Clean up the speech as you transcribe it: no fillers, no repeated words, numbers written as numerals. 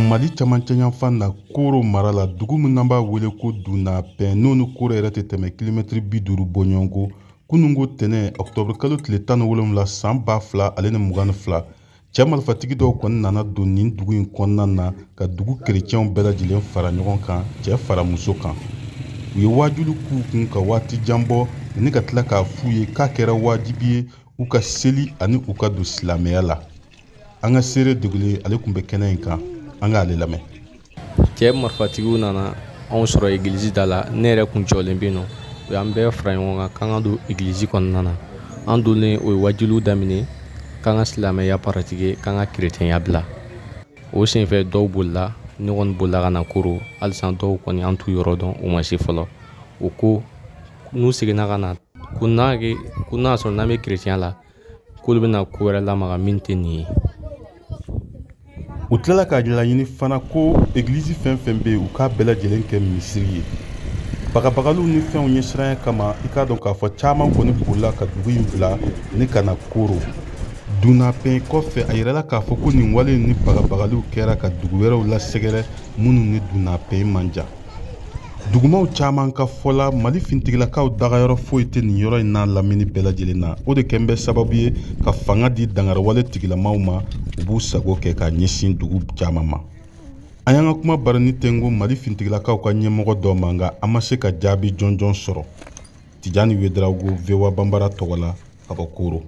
Mali camancɛ yanfan na, Koro mara la, dugu min n'an b'a wele ko Dunapɛn, n'o ni Koro yɛrɛ tɛ tɛmɛ kilomɛtiri 50 bɔɲɔgɔnko, kununko tɛnɛ ɔkutɔburu kalo tile 17 san 2022, cɛ marifatigi dɔw kɔni nana don nin dugu in kɔnɔna na ka dugu kerecɛnw bɛɛ lajɛlen fara ɲɔgɔn kan, cɛ fara muso kan. U ye waajuli k'u kun ka waati jan bɔ ni ka tila k'a f'u ye k'a kɛra wajibi ye u ka seli ani u ka don silamɛya la. An ka seere degulen, ale tun bɛ kɛnɛ in kan, an k'ale lamɛn. Cɛ marifatigiw nana anw sɔrɔ egilizi da la. Ne yɛrɛ kun jɔlen bɛ yen nɔ. U y'an bɛɛ fara ɲɔgɔn kan k'an ka don egilizi kɔnɔna na. An donnen, o ye wajuliw daminɛ k'an ka silamɛya paratike, k'an ka kerecɛnya bila. O senfɛ, dɔw bolila, ne kɔni bolila ka na Koro. Halisa dɔw kɔni, an t'u yɔrɔ dɔn, u ma se fɔlɔ. U ko n'u seginna ka na, ko n'a ko n'a sɔrɔ n'an bɛ kerecɛnya la, k'olu bɛna ko wɛrɛ lamaga min tɛ nin ye. U tilala k'a laɲini fana ko egilizi fɛn fɛn bɛ yen, u k'a bɛɛ lajɛlen kɛ misiri ye. Bagabagaliw ni fɛnw ɲɛsiranya kama, i k'a dɔn k'a fɔ caman kɔni bolila ka dugu in bila ni ka na Koro. Dunapɛn kɔfɛ, a yirala k'a fɔ ko nin wale ni bagabagaliw kɛra ka dugu wɛrɛw lasɛgɛrɛ minnu ni Dunapɛn man jan. Dugumaw caman ka fɔ la, Mali fintigilakaw dagayɔrɔ foyi tɛ nin yɔrɔ in n'a lamini bɛɛ lajɛlen na. O de kɛn bɛ sababu ye ka fanga di dangariwale tigilamaw ma, u b'u sago kɛ ka ɲɛsin dugu caman ma. An y'an ka kuma bari ni tengo Mali fintigilakaw ka ɲɛmɔgɔ dɔ ma, nka an ma se ka jaabi jɔnjɔn sɔrɔ. Tijani Wedarawogo, VOA Banbara tɔgɔ la, ka bɔ Koro.